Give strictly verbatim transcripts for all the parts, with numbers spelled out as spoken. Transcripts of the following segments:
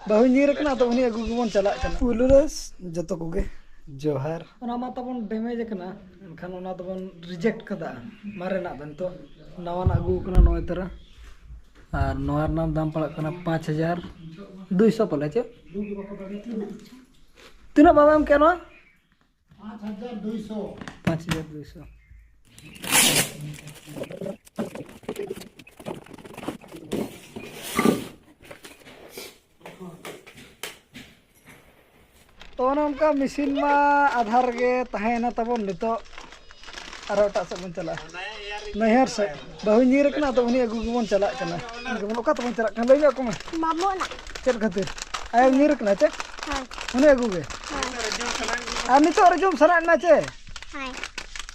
ᱵᱟᱹᱦᱩ ᱧᱤᱨ ᱟᱠᱟᱱᱟ, ᱟᱫᱚ ᱩᱱᱤ ᱟᱹᱜᱩ ᱜᱮᱵᱚᱱ ᱪᱟᱞᱟᱜ ᱠᱟᱱᱟ᱾ ᱯᱩᱭᱞᱩ ᱨᱮ ᱡᱚᱛᱚ ᱠᱚᱜᱮ ᱡᱚᱦᱟᱨ᱾ ᱚᱱᱟ ᱢᱟ ᱛᱟᱵᱚᱱ damage ᱟᱠᱟᱱᱟ, ᱮᱱᱠᱷᱟᱱ ᱚᱱᱟ ᱫᱚᱵᱚᱱ reject ᱠᱟᱫᱟ ᱢᱟᱨᱮᱱᱟᱜ ᱫᱚ᱾ ᱱᱤᱛᱚᱜ ᱱᱟᱣᱟᱱᱟᱜ ᱟᱹᱜᱩ ᱟᱠᱟᱱᱟ ᱱᱚᱜᱼᱚᱭ ᱛᱟᱨᱟ, ᱟᱨ ᱱᱚᱣᱟ ᱨᱮᱱᱟᱜ ᱫᱟᱢ ᱯᱟᱲᱟᱜ ᱠᱟᱱᱟ ᱯᱟᱸᱪ ᱦᱟᱡᱟᱨ ᱫᱩᱭᱥᱚ ᱯᱟᱞᱮ ᱪᱮ? ᱛᱤᱱᱟᱹᱜ ᱵᱟᱵᱟ ᱮᱢ ᱠᱮᱜᱼᱟ ᱱᱚᱣᱟ? ᱯᱟᱸᱪ ᱦᱟᱡᱟᱨ ᱫᱩᱭᱥᱚ᱾ ᱛᱚ, ᱚᱱᱮ ᱚᱱᱠᱟ ᱢᱮᱥᱤᱱ ᱢᱟ ᱟᱫᱷᱟ ᱨᱮᱜᱮ ᱛᱟᱦᱮᱸᱭᱮᱱᱟ ᱛᱟᱵᱚᱱ᱾ ᱱᱤᱛᱚᱜ ᱟᱨᱚ ᱮᱴᱟᱜ ᱥᱮᱫ ᱵᱚᱱ ᱪᱟᱞᱟᱜᱼᱟ, ᱱᱟᱹᱭᱦᱟᱹᱨ ᱥᱮᱫ᱾ ᱵᱟᱹᱦᱩ ᱧᱤᱨ ᱟᱠᱟᱱᱟ, ᱟᱫᱚ ᱩᱱᱤ ᱟᱹᱜᱩ ᱜᱮᱵᱚᱱ ᱪᱟᱞᱟᱜ ᱠᱟᱱᱟ᱾ ᱚᱠᱟ ᱛᱮᱵᱚᱱ ᱪᱟᱞᱟᱜ ᱠᱟᱱᱟ, ᱞᱟᱹᱭ ᱧᱚᱜ ᱠᱚᱢᱮ᱾ ᱢᱟᱢᱚ ᱚᱲᱟᱜ᱾ ᱪᱮᱫ ᱠᱷᱟᱹᱛᱤᱨ? ᱟᱭᱳ ᱧᱤᱨ ᱟᱠᱟᱱᱟ ᱪᱮ? ᱦᱳᱭ᱾ ᱩᱱᱤ ᱟᱹᱜᱩ ᱜᱮ᱾ ᱦᱳᱭ᱾ ᱟᱨ ᱱᱤᱛᱚᱜ ᱨᱮ ᱡᱚᱢ ᱥᱟᱱᱟᱭᱮᱫ ᱢᱮᱭᱟ ᱪᱮ? ᱦᱳᱭ᱾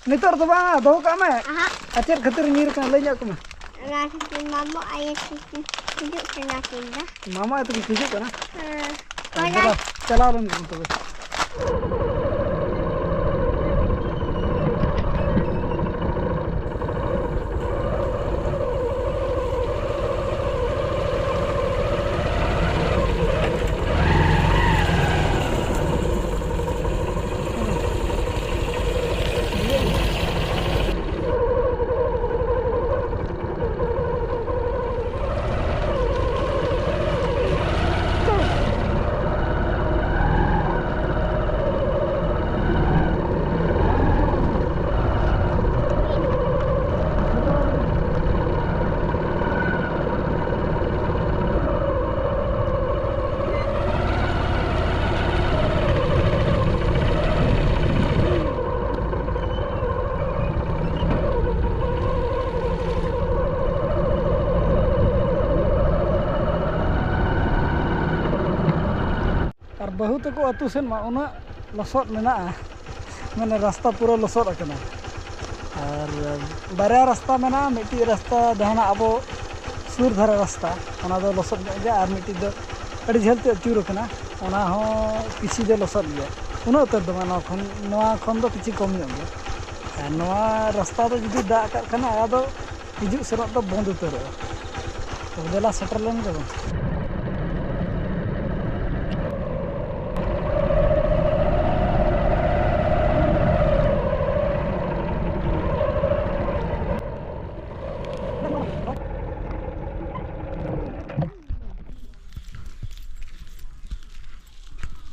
ᱱᱤᱛᱚᱜ ᱨᱮᱫᱚ ᱵᱟᱝ, ᱫᱚᱦᱚ ᱠᱟᱜ ᱢᱮ᱾ ᱟᱦᱟᱜ᱾ ᱟᱨ ᱪᱮᱫ ᱠᱷᱟᱹᱛᱤᱨ ᱧᱤᱨ ᱟᱠᱟᱱᱟ, ᱞᱟᱹᱭ ᱧᱚᱜ ᱠᱚᱢᱮ᱾ ᱚᱱᱟ ᱠᱷᱟᱹᱛᱤᱨ ᱢᱟᱢᱚ ᱟᱭᱳ ᱛᱟᱹᱠᱤᱱ ᱦᱤᱡᱩᱜ ᱠᱟᱱᱟ ᱠᱤᱱ ᱫᱚ᱾ ᱢᱟᱢᱟ ᱟᱭᱳ ᱛᱟᱹᱠᱤᱱ ᱦᱤᱡᱩᱜ ᱠᱟᱱᱟ? ᱦᱮᱸ᱾ ᱟᱨ ᱦᱳᱭ᱾ ᱫᱮᱞᱟ, ᱪᱟᱞᱟᱣ ᱞᱮᱱ ᱜᱮᱵᱚᱱ ᱛᱚᱵᱮ᱾ ᱟᱨ ᱵᱟᱹᱦᱩ ᱛᱟᱠᱚ ᱟᱹᱛᱩ ᱥᱮᱫ ᱢᱟ ᱩᱱᱟᱹᱜ ᱞᱚᱥᱚᱫ ᱢᱮᱱᱟᱜᱼᱟ, ᱢᱟᱱᱮ ᱨᱟᱥᱛᱟ ᱯᱩᱨᱟᱹ ᱞᱚᱥᱚᱫ ᱟᱠᱟᱱᱟ᱾ ᱟᱨ ᱵᱟᱨᱭᱟ ᱨᱟᱥᱛᱟ ᱢᱮᱱᱟᱜᱼᱟ, ᱢᱤᱫᱴᱤᱡ ᱨᱟᱥᱛᱟ ᱡᱟᱦᱟᱱᱟᱜ ᱟᱵᱚ ᱥᱩᱨ ᱫᱷᱟᱨᱮ ᱨᱟᱥᱛᱟ, ᱚᱱᱟ ᱫᱚ ᱞᱚᱥᱚᱫ ᱧᱚᱜ ᱜᱮᱭᱟ, ᱟᱨ ᱢᱤᱫᱴᱤᱡ ᱫᱚ ᱟᱹᱰᱤ ᱡᱷᱟᱹᱞ ᱛᱮ ᱟᱹᱪᱩᱨ ᱟᱠᱟᱱᱟ, ᱚᱱᱟ ᱦᱚᱸ ᱠᱤᱪᱷᱤ ᱫᱚ ᱞᱚᱥᱚᱫ ᱜᱮᱭᱟ᱾ ᱩᱱᱟᱹᱜ ᱩᱛᱟᱹᱨ ᱫᱚ ᱵᱟᱝ, ᱱᱚᱣᱟ ᱠᱷᱚᱱ, ᱱᱚᱣᱟ ᱠᱷᱚᱱ ᱫᱚ ᱠᱤᱪᱷᱤ ᱠᱚᱢ ᱧᱚᱜ ᱜᱮᱭᱟ᱾ ᱟᱨ ᱱᱚᱣᱟ ᱨᱟᱥᱛᱟ ᱫᱚ ᱡᱩᱫᱤ ᱫᱟᱜ ᱠᱟᱜ ᱠᱷᱟᱱ, ᱟᱫᱚ ᱦᱤᱡᱩᱜ ᱥᱮᱱᱚᱜ ᱫᱚ ᱵᱚᱱᱫ ᱩᱛᱟᱹᱨᱚᱜᱼᱟ᱾ ᱛᱚᱵᱮ ᱫᱮᱞᱟ ᱥᱮᱴᱮᱨ ᱞᱮᱱ ᱜᱮᱵᱚᱱ᱾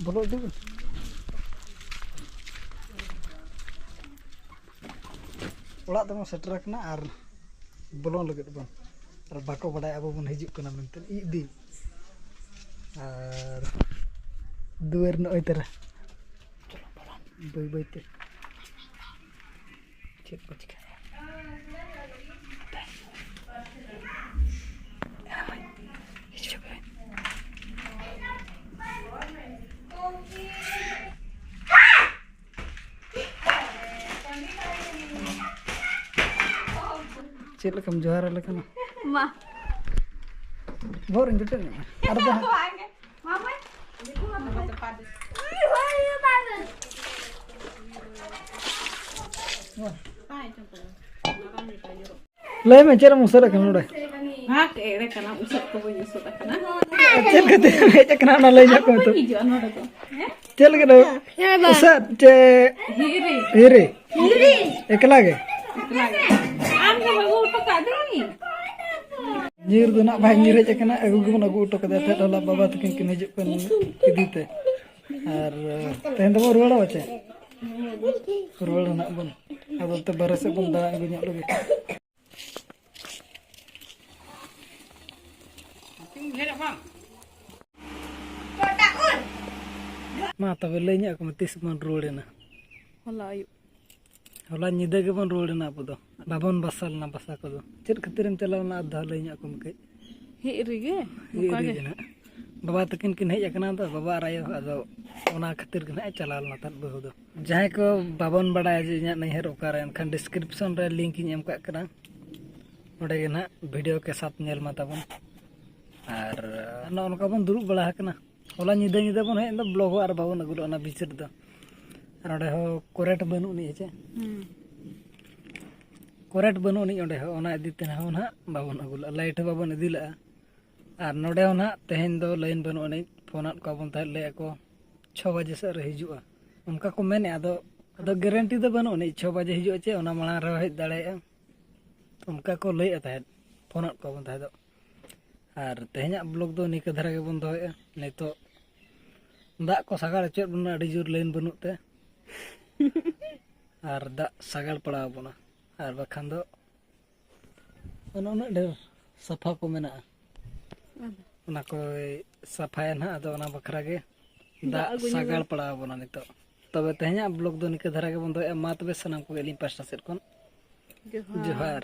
ᱵᱚᱞᱚ ᱤᱫᱤ ᱵᱤᱱ᱾ ᱚᱲᱟᱜ ᱛᱮᱵᱚᱱ ᱥᱮᱴᱮᱨ ᱟᱠᱟᱱᱟ ᱟᱨ ᱵᱚᱞᱚᱱ ᱞᱟᱹᱜᱤᱫ ᱵᱚᱱ, ᱟᱨ ᱵᱟᱠᱚ ᱵᱟᱰᱟᱭᱟ ᱟᱵᱚ ᱵᱚᱱ ᱦᱤᱡᱩᱜ ᱠᱟᱱᱟ ᱢᱮᱱᱛᱮ᱾ ᱤᱡ ᱫᱤ ᱟᱨ ᱫᱩᱣᱟᱹᱨ ᱱᱚᱜᱼᱚᱭ ᱛᱟᱨᱟ᱾ ᱵᱟᱹᱭ ᱵᱟᱹᱭ ᱛᱮ᱾ ᱪᱮᱫ ᱠᱚ ᱪᱤᱠᱟᱹᱭᱟ? ᱦᱤᱡᱩᱜ ᱯᱮ᱾ ᱪᱮᱫ ᱞᱮᱠᱟᱢ ᱡᱚᱦᱟᱨ ᱟᱞᱮ ᱠᱟᱱᱟ? ᱢᱟ᱾ ᱵᱚᱦᱚᱜ ᱨᱮᱧ ᱡᱚᱴᱮᱫ ᱧᱚᱜ ᱢᱮ᱾ ᱟᱨ ᱫᱚ ᱦᱟᱸᱜ ᱵᱟᱝ ᱜᱮ᱾ ᱢᱟ, ᱢᱟ᱾ ᱞᱟᱹᱭ ᱢᱮ, ᱪᱮᱫ ᱮᱢ ᱩᱥᱟᱹᱫ ᱟᱠᱟᱱᱟ ᱱᱚᱰᱮ? ᱦᱟᱴ ᱮᱲᱮ ᱠᱟᱱᱟ, ᱩᱥᱟᱹᱫ ᱠᱚ ᱵᱟᱹᱧ ᱩᱥᱟᱹᱫ ᱟᱠᱟᱱᱟ᱾ ᱪᱮᱫ ᱠᱷᱟᱹᱛᱤᱨ ᱮᱢ ᱦᱮᱡ ᱟᱠᱟᱱᱟ, ᱚᱱᱟ ᱞᱟᱹᱭ ᱧᱚᱜ ᱠᱚ ᱟᱨ ᱛᱚ᱾ ᱵᱟᱹᱧ ᱦᱤᱡᱩᱜᱼᱟ ᱱᱚᱰᱮ ᱫᱚ᱾ ᱦᱮᱸ? ᱪᱮᱫ ᱞᱟᱹᱜᱤᱫ ᱫᱚ? ᱩᱥᱟᱹᱫ ᱪᱮ ᱦᱤᱨᱤ? ᱦᱤᱨᱤ? ᱦᱤᱨᱤ᱾ ᱮᱠᱞᱟ ᱜᱮ? ᱮᱠᱞᱟ ᱜᱮ᱾ ᱟᱢ ᱜᱮ ᱵᱟᱹᱜᱩ ᱦᱚᱴᱚ ᱠᱟᱜ ᱫᱚᱧ᱾ ᱧᱤᱨ ᱫᱚ ᱱᱟᱜ ᱵᱟᱭ ᱧᱤᱨ ᱦᱮᱡ ᱟᱠᱟᱱᱟ, ᱟᱹᱜᱩ ᱜᱮᱵᱚᱱ ᱟᱹᱜᱩ ᱦᱚᱴᱚ ᱠᱟᱫᱮᱭᱟ ᱛᱟᱦᱮᱸᱫ, ᱦᱚᱞᱟ ᱵᱟᱵᱟ ᱛᱟᱹᱠᱤᱱ ᱠᱤᱱ ᱦᱤᱡᱩᱜ ᱠᱟᱱ ᱤᱫᱤ ᱛᱮ᱾ ᱟᱨ ᱛᱮᱦᱮᱧ ᱫᱚᱵᱚᱱ ᱨᱩᱣᱟᱹᱲᱟ ᱪᱮ? ᱨᱩᱣᱟᱹᱲ ᱱᱟᱜ ᱵᱚᱱ᱾ ᱟᱫᱚ ᱛᱮ ᱵᱟᱨᱦᱮ ᱥᱮᱫ ᱵᱚᱱ ᱫᱟᱬᱟ ᱟᱹᱜᱩ ᱧᱚᱜ ᱞᱮᱜᱮ᱾ ᱢᱟ ᱛᱚᱵᱮ ᱞᱟᱹᱭ ᱧᱚᱜ ᱟᱠᱚ ᱢᱮ, ᱛᱤᱥ ᱵᱚᱱ ᱨᱩᱣᱟᱹᱲ ᱮᱱᱟ? ᱦᱚᱞᱟ ᱟᱹᱭᱩᱵ᱾ ᱦᱚᱞᱟ ᱧᱤᱫᱟᱹ ᱜᱮᱵᱚᱱ ᱨᱩᱣᱟᱹᱲ ᱮᱱᱟ ᱟᱵᱚ ᱫᱚ᱾ ᱵᱟᱵᱚᱱ ᱵᱟᱥᱟ ᱞᱮᱱᱟ ᱵᱟᱥᱟ ᱠᱚᱫᱚ᱾ ᱪᱮᱫ ᱠᱷᱟᱹᱛᱤᱨᱮᱢ ᱪᱟᱞᱟᱣ ᱞᱮᱱᱟ ᱟᱨ ᱫᱚ ᱞᱟᱹᱭ ᱧᱚᱜ ᱟᱠᱚ ᱢᱮ ᱠᱟᱹᱡ᱾ ᱦᱮᱡ ᱨᱮᱜᱮ, ᱦᱮᱡ ᱱᱚᱝᱠᱟ ᱨᱮᱜᱮ ᱜᱮ᱾ ᱱᱟᱦᱟᱜ᱾ ᱵᱟᱵᱟ ᱛᱟᱹᱠᱤᱱ ᱠᱤᱱ ᱦᱮᱡ ᱟᱠᱟᱱᱟ ᱛᱚ, ᱵᱟᱵᱟ ᱟᱨ ᱟᱭᱳ, ᱟᱫᱚ ᱚᱱᱟ ᱠᱷᱟᱹᱛᱤᱨ ᱜᱮ ᱱᱟᱦᱟᱜ ᱮ ᱪᱟᱞᱟᱣ ᱞᱮᱱᱟ ᱛᱟᱦᱮᱸᱫ ᱵᱟᱹᱦᱩ ᱫᱚ᱾ ᱡᱟᱦᱟᱸᱭ ᱠᱚ ᱵᱟᱵᱚᱱ ᱵᱟᱲᱟᱭᱟ ᱡᱮ ᱤᱧᱟᱹᱜ ᱱᱟᱹᱭᱦᱟᱹᱨ ᱚᱠᱟᱨᱮ, ᱮᱱᱠᱷᱟᱱ description ᱨᱮ link ᱤᱧ ᱮᱢ ᱠᱟᱜ ᱠᱟᱱᱟ, ᱚᱸᱰᱮ ᱜᱮ ᱱᱟᱦᱟᱜ video ᱠᱮ ᱥᱟᱛ ᱧᱮᱞ ᱢᱟ ᱛᱟᱵᱚᱱ᱾ ᱟᱨ ᱱᱚᱜᱼᱚ ᱱᱚᱝᱠᱟ ᱵᱚᱱ ᱫᱩᱲᱩᱵ ᱵᱟᱲᱟ ᱟᱠᱟᱱᱟ᱾ ᱦᱚᱞᱟ ᱧᱤᱫᱟᱹ, ᱧᱤᱫᱟᱹ ᱵᱚᱱ ᱦᱮᱡ ᱮᱱ ᱫᱚ, vlog ᱦᱚᱸ ᱟᱨ ᱵᱟᱵᱚᱱ ᱟᱹᱜᱩ ᱞᱮᱫᱼᱟ ᱚᱱᱟ ᱵᱤᱪ ᱨᱮᱫᱚ᱾ ᱟᱨ ᱚᱸᱰᱮ ᱦᱚᱸ current ᱵᱟᱹᱱᱩᱜ ᱟᱹᱱᱤᱡ ᱦᱮᱸ ᱪᱮ? ᱦᱩᱸ᱾ Current ᱵᱟᱹᱱᱩᱜ ᱟᱹᱱᱤᱡ ᱚᱸᱰᱮ ᱦᱚᱸ, ᱚᱱᱟ ᱤᱫᱤ ᱛᱮ ᱦᱚᱸ ᱱᱟᱦᱟᱜ ᱵᱟᱵᱚᱱ ᱟᱹᱜᱩ ᱞᱮᱫᱼᱟ, light ᱦᱚᱸ ᱵᱟᱵᱚᱱ ᱤᱫᱤ ᱞᱮᱫᱼᱟ᱾ ᱟᱨ ᱱᱚᱰᱮ ᱦᱚᱸ ᱱᱟᱦᱟᱜ ᱛᱮᱦᱮᱧ ᱫᱚ line ᱵᱟᱹᱱᱩᱜ ᱟᱹᱱᱤᱡ, ᱯᱷᱳᱱ ᱟᱫ ᱠᱚᱣᱟ ᱵᱚᱱ ᱛᱟᱦᱮᱸᱫ, ᱞᱟᱹᱭᱮᱫ ᱟᱠᱚ ᱪᱷᱚ ᱵᱟᱡᱮ ᱥᱮᱫ ᱨᱮ ᱦᱤᱡᱩᱜᱼᱟ, ᱚᱱᱠᱟ ᱠᱚ ᱢᱮᱱᱮᱫᱼᱟ᱾ ᱟᱫᱚ, ᱟᱫᱚ guarantee ᱫᱚ ᱵᱟᱹᱱᱩᱜ ᱟᱹᱱᱤᱡ ᱪᱷᱚ ᱵᱟᱡᱮ ᱦᱤᱡᱩᱜᱼᱟ ᱪᱮ ᱚᱱᱟ ᱢᱟᱲᱟᱝ ᱨᱮᱦᱚᱸ ᱦᱮᱡ ᱫᱟᱲᱮᱭᱟᱜᱼᱟ, ᱚᱱᱠᱟ ᱠᱚ ᱞᱟᱹᱭᱮᱫ ᱛᱟᱦᱮᱸᱫ, ᱯᱷᱳᱱ ᱟᱫ ᱠᱚᱣᱟ ᱵᱚᱱ ᱛᱟᱦᱮᱸᱫ ᱫᱚ᱾ ᱟᱨ ᱛᱮᱦᱮᱧᱟᱜ vlog ᱫᱚ ᱱᱤᱝᱠᱟᱹ ᱫᱷᱟᱨᱟ ᱜᱮᱵᱚᱱ ᱫᱚᱦᱚᱭᱮᱫᱼᱟ᱾ ᱱᱤᱛᱚᱜ ᱫᱟᱜ ᱠᱚ ᱥᱟᱜᱟᱲ ᱦᱚᱪᱚᱭᱮᱫ ᱵᱚᱱᱟ, ᱟᱹᱰᱤ ᱡᱳᱨ ᱞᱟᱭᱤᱱ ᱵᱟᱹᱱᱩᱜ ᱛᱮ᱾ ᱟᱨ ᱫᱟᱜ ᱥᱟᱜᱟᱲ ᱯᱟᱲᱟᱣ ᱵᱚᱱᱟ, ᱟᱨ ᱵᱟᱠᱷᱟᱱ ᱫᱚ ᱚᱱᱮ ᱩᱱᱟᱹᱜ ᱰᱷᱮᱨ ᱥᱟᱯᱷᱟ ᱠᱚ ᱢᱮᱱᱟᱜᱼᱟ, ᱚᱱᱟ ᱠᱚᱭ ᱥᱟᱯᱷᱟᱭᱟ ᱱᱟᱦᱟᱜ᱾ ᱟᱫᱚ ᱚᱱᱟ ᱵᱟᱠᱷᱨᱟ ᱜᱮ ᱫᱟᱜ ᱫᱟᱜ ᱟᱹᱜᱩ ᱧᱚᱜ ᱥᱟᱜᱟᱲ ᱢᱮ᱾ ᱯᱟᱲᱟᱣ ᱵᱚᱱᱟ ᱱᱤᱛᱚᱜ᱾ ᱛᱚᱵᱮ ᱛᱮᱦᱮᱧᱟᱜ ᱵᱞᱚᱜ ᱫᱚ ᱱᱤᱝᱠᱟᱹ ᱫᱷᱟᱨᱟ ᱜᱮᱵᱚᱱ ᱫᱚᱦᱚᱭᱟ᱾ ᱢᱟ ᱛᱚᱵᱮ ᱥᱟᱱᱟᱢ ᱠᱚᱜᱮ ᱟᱹᱞᱤᱧ ᱯᱟᱥᱴᱟ ᱥᱮᱫ ᱠᱷᱚᱱ ᱡᱚᱦᱟᱨ᱾ ᱡᱚᱦᱟᱨ᱾